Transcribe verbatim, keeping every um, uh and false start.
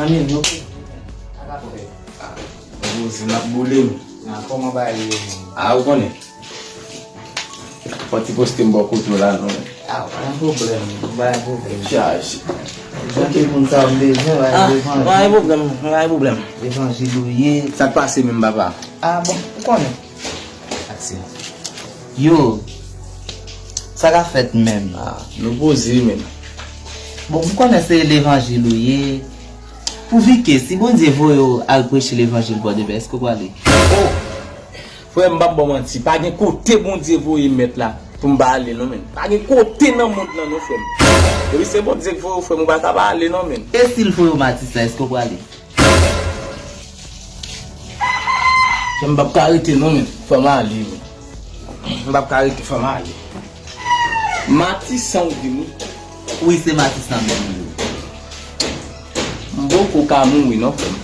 Zanmi m, nou poze. Sa k ap fèt? Ah, nou poze, n ap boule m. Ah, kòman bagay yo ye menm? Ah, ou konnen. Fò ti poste m bò kote w la, non. Ah, pa gen pwoblèm, pa gen pwoblèm. Chaje. Jan ke moun sa yo bezwen, pa gen pwoblèm. Ah, pa gen pwoblèm, pa gen pwoblèm. Levanjil ou ye. Sa k pase menm, papa? Ah, bon, ou konnen. Aksyon. Yo, sa k ap fèt menm? Ah, nou poze menm. Bon, m konnen se levanjil ou ye. Pouvike, si Bondye voye w al preche levanjil Pòdepè, èske w prale? Oh! Frè m, m p ap ba w manti. Pa gen kote Bondye voye m mèt la pou m pa ale non, menn. Pa gen kote nan mond lan non, frè m. Depi se Bondye k voye w, frè m, ou pa ka pa ale non, menn. E si l voye w Matis la, èske w prale? Frè m, m p ap ka rete non, menn. Fò m ale, menn. M p ap ka rete, fò m ale. Matisan ou di m wi? Wi, se Matisan menm wi. M poko ka mouri non, frè m.